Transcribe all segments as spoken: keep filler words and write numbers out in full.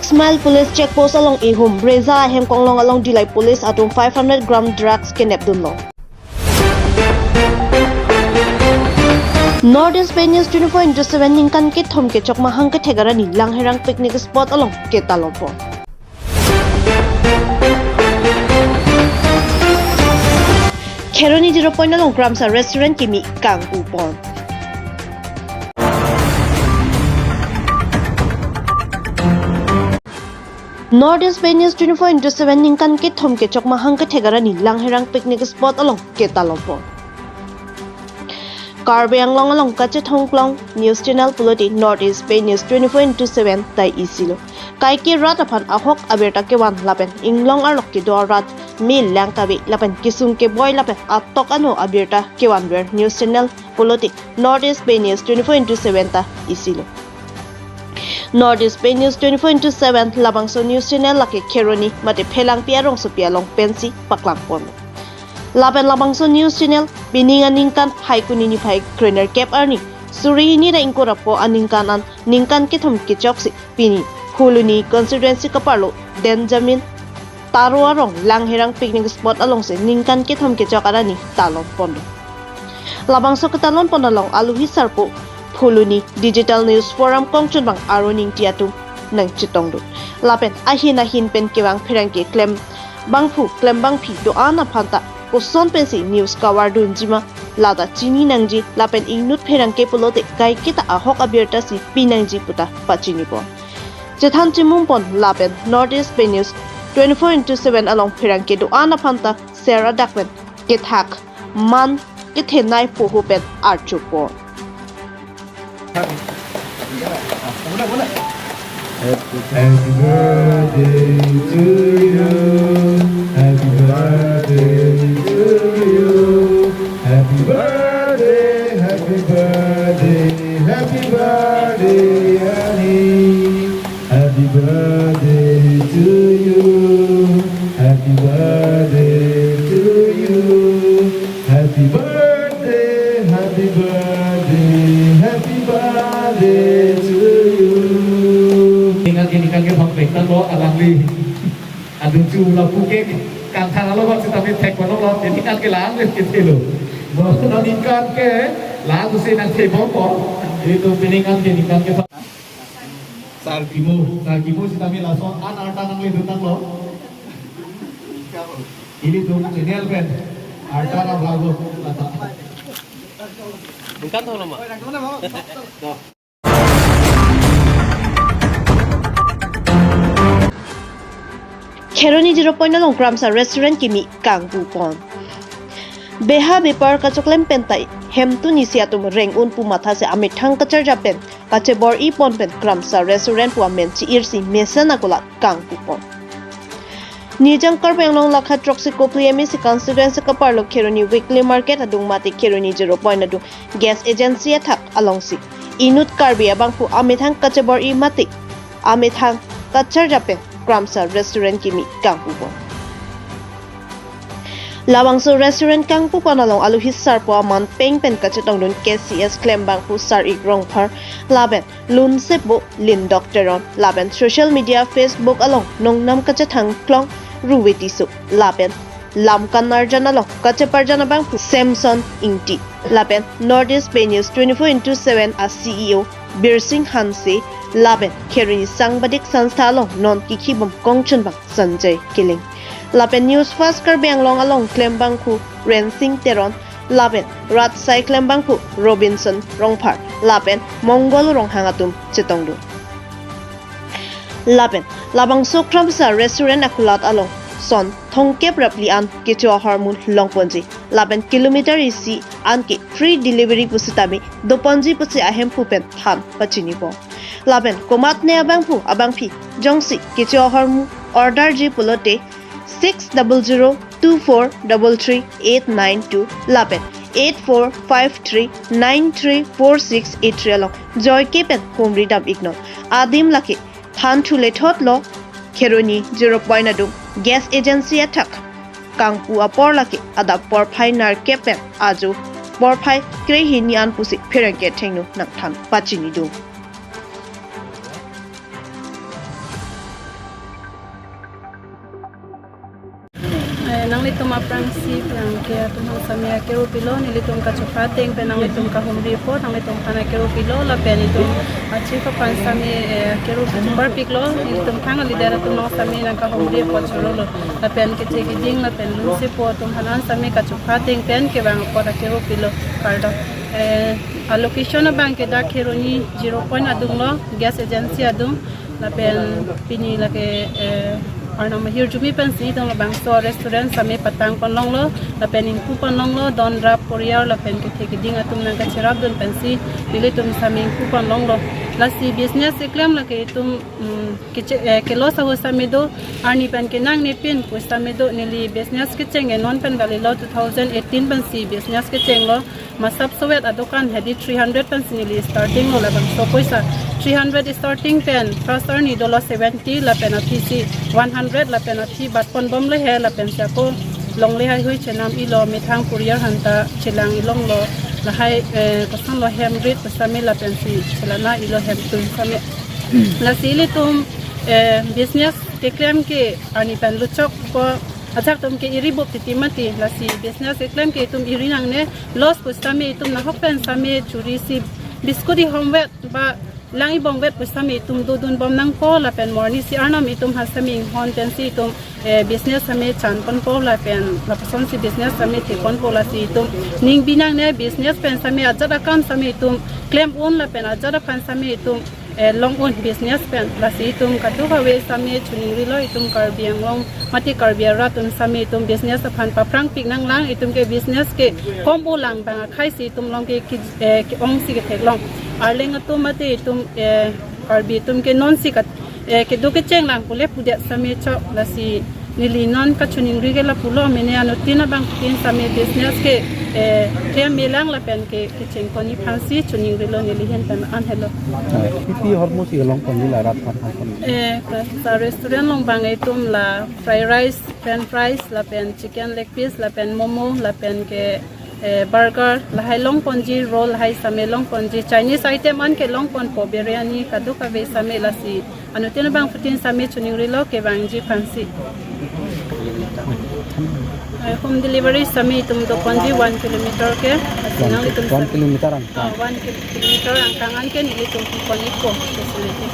Six Mile Police Check Post along ihum Brezza ahem konglong along Dillai Police atum five hundred gram drugs kenepdunlo. North East Pei News twenty-four into seven ningkan kethom kechok mahang kethek arni Langherang picnic spot along ketalonpon. Kheroni Zero Point along Kramsa Restaurant kimi kangpupon. North East Pei News twenty-four into seven ningkan kethom kechok mahang kethek arni Langherang picnic spot along ketalonpon. Karbi Anglong along kachethongklong news channel pulote North East Pei News twenty-four into seven ta isilo. Kaike rat aphan ahok abirta kevan lapen inglong arlok kedo arat me lang kave lapen kesung keboi lapen atok ano abirta kevanver news channel pulote North East Pei News twenty-four into seven ta isilo. North East Pei News twenty-four into seven labangso news channel lake Kheroni mate Phelangpi arongsopi along pensi paklangponlo. Lapen labangso news channel pining aningkan Phaikuni niphai krenerkep arni suri hini ra ingkoi ra pho aningkan an ningkan kethom kechoksi pini Phuloni constituency kaparlo Benjamin Taro arong Langherang picnic spot alongsi ningkan kethom kechok arni talonponlo. Labangso ketalonpon along aluhi sarpo Phuloni Digital News Forum kongchunbang Arun Ingti atum nangchetongdun. Lapen ahin ahin pen kevang pherangke klembangphu klembangphi do-an aphanta koson pensi news kavardunjima lata chini nangji lapen inut pherangke pulote kaiketa ahok abirta si pinangji puta pachinipon. Chethan chimumpon lapen North East Pei News twenty-four into seven along pherangke do-an aphanta ser adak pen kethak man kethenei poho pen archupon. Happy birthday to you. Happy birthday to you. Happy birthday, happy birthday, happy birthday, honey. Happy birthday to you. Happy birthday to you. Happy birthday, happy birthday, happy birthday to you. Ningkan ke ningkan ke bang pektan lo alangli. Adung chu lapu ke kangthang alo bang sitame thek pano lo. Ningkan ke lang le ke thelo. Bo no ningkan ke lang si nangthebom ko. Itu ningkan ke ningkan ke. Sarkimo, sarkimo sitame laso an arta nangledun nanglo. Ilitum channel pen arta nang lago lata. Ningkan thong nama. Kheroni Zero Point along Kramsa Restaurant kimi kangpupon. Beha bepar kachoklem pen ta hemtun isi atum reng un pu mathasi amethang kacharjap pen kachebor-ipon pen Kramsa Restaurant pu amen chi-irsi mesen akulat kangpupon. Nijang Karbi Anglong lakha throksi Kopili M A C constituency kaparlo Kheroni weekly market adung mate Kheroni Zero Point adung gas agency athak alongsi inut Karbi abangphu amethang kachebor-i mate amethang kacharjap pen Kramsa Restaurant kimi kangpupon. Labangso restaurant kangpupon along aluhi sarpo aman peng pen kachetongdun K C S klembangphu Sar-ik Rongphar lapen lunsepo Lindok Teron lapen social media Facebook along nongnam kachethangklong Ruweti Su lapen lam kanarjan along kacheparjan abangphu Samson Ingti lapen North East Pei News twenty-four into seven a C E O Birsing Hanse lapen Kheroni Sangbadik Sanstha along non kikhibom kongchunbang Sanjay Killing. Lapen News Fast Karbi Anglong along klembangphu Rensing Teron lapen rat asai klembangphu Robinson Rongphar lapen Mongol Ronghang atum chetongdun. Lapen labangso Kramsa Restaurant akulat along son thomkep ra phli an kecho ahormu longponji lapen kilometer isi an ke free delivery pusitame doponji pusi ahemphu pen than pachinipon. Lapen komatne abangphu abangphi jongsi kecho ahormu order ji pulote six double zero two four double three eight nine two lapen eight four five three nine three four six eight three along joike pen humri dam-iknon. Adim lake than thule thotlo Kheroni Zero Point adung gas agency athak kangpu apor lake adap porphai nerkep pen ajo porphai krehini an pusi pherangke athengno nangthan pachinidun. Nelitum aphrangsi plang ke atum aphan sami akero pilo, nelitum kachokha ateng pen nanglitum kahumri apot nanglitum aphan akero pilo, lapen itum a-chief aphan sami, eh, akero kachepar piklo, nelitum thang a-leader atum along sami nangkahumri apot chorolo, lapen kethe keding lapen lunsepo atum aphan an sami kachokha ateng pen kevang apot akero pilo, kardom. Eh, a-location abang ke dak Kheroni zero point adung lo, gas agency adung. Lapen pini lake, eh, Arnam ahirjume pensi itum labangso restaurant sami patang pon longlo, lapen ingpu pon longlo, don rap korea lapen kethe keding atum nangkacherap dun pensi nelitum sami ingpu pon longlo. Lasi business keklem lake itum, mm, keche-, eh, ke-loss ahut sami do, arni pen kenangne pin pu sami do, neli business kecheng ke non pen kalilo, two thousand eighteen pensi business kechenglo. Masap sovet adokan hedi three hundred pensi neli starting lo, labangso poisa three hundred starting pen first arni dolo seventy lapen aphisi one hundred lapen aphi bat pon bom le he lapensi ako longle haihui chenam ilo, methang korea aphanta chelang ilong lo, lahai, eh, koson lo hem rit pu sami lapensi chelana ilo hem tun sami. Lasi ilitum, eh, business keklem ke arni pen luchok ko ajak atum ke iri bup titi mati, lasi business keklem ke itum iri nangne, loss pu sami itum nahok pen sami churi si biscuit ihom vet ba lang ibong vet pu sami itum dodun bom nangpo, lapen morni si Arnam itum ha sami inghon pensi itum, eh, business sami chan ponpo lapen lapusonsi business sami the ponpo, lasi itum ning bi nangne business pen sami ajat akam sami itum klem un lapen ajat aphan sami itum, eh, long un business pen, lasi itum kadokave sami choningrilo, itum Karbi Anglong mate Karbi arat atum sami itum business aphan paphrang pik nanglang, itum ke business ke kom ulang bang akhai si itum along ke ki, eh, ke-ong si ketheklong. Arleng atum mate itum, eh, Karbi atum ke non si kat, eh, kedo kecheng lang pule pudet sami chok, lasi neli non kachoningri ke lapulo, mene anuttin abangphutin sami business ke, eh, klem melang lapen ke kecheng pon-i aphansi choningrilo neli ahin pen an helo. Pi pi ahormu si long ponji la rat aphan hang pon? Eh, sa restaurant along bang itum la fried rice, french fries, lapen chicken leg piece, lapen momo, lapen ke, eh, burger, lahai long ponji, roll lahai sami long ponji, Chinese item an ke long ponpo, biryani kadokave sami, lasi anuttin abangphutin sami choningrilo kevangji aphansi. Eh, home delivery sami itum do ponji one kilometer ke, lasi nanglitum one sami kilometer ang. Ah, one kil-, kilometer angkang an ke nelitum pi pon-ikpo facility.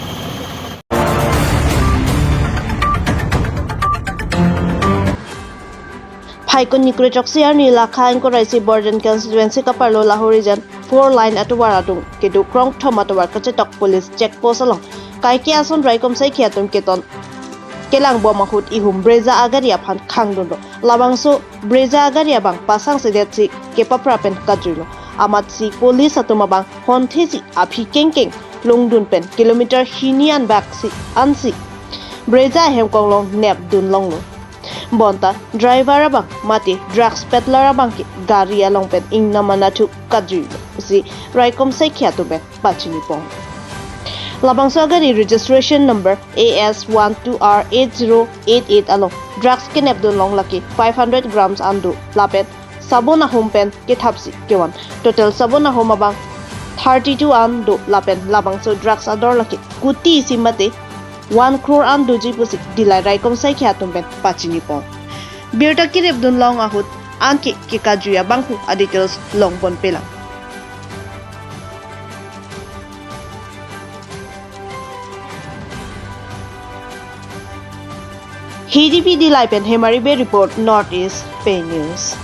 Phaikuni kre throksi arni lakha ingkoi ra isi Borjan constituency kaparlo Lahorijan four lane atovar adung kedo krongthom atovar kachetok police check post along kaike ason raikom saikhi atum keton kelang bom ahut ihum Brezza agari aphan khangdunlo. Labangso Brezza agari abang pasangsedet si kepapra pen kajuilo. Amatsi police atum abang honthesi aphi kengkeng longdun pen kilometer hini an bak si ansi Brezza ahem konglong nepdun longlo. Bonta driver abang mate drugs peddler abang ke gari along pen ingnam anatthu kajuilo si raikom saikhi atum pen pachini pon. Labangso agari registration number A S one two R eight zero eight eight along drugs kenepdun long lake five hundred grams an do lapen sabon ahum pen kethapsi kevan. Total sabon ahum abang thirty-two an do lapen labangso drugs ador lake kuti isi mate one crore an doji pusi Dillai raikom saikhi atum pen pachini pon. Birta kerepdun long ahut anke kekajui abangphu a-details long ponpelang. H D P Dillai pen Hemari Bey report, North East Pei News.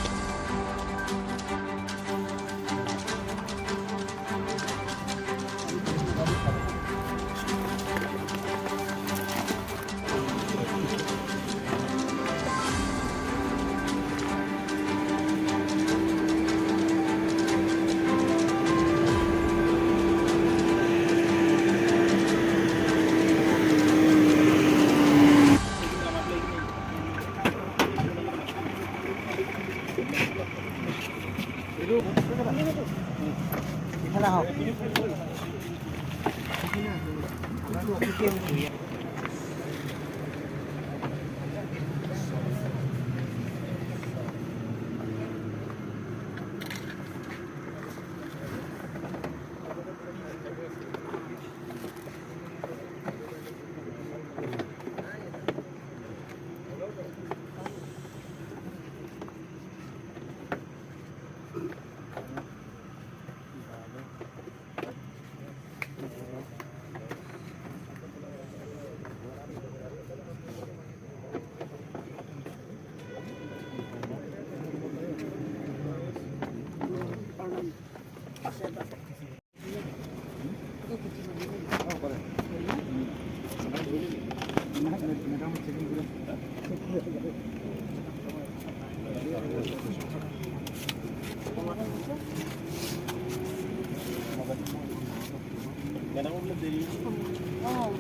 Oh.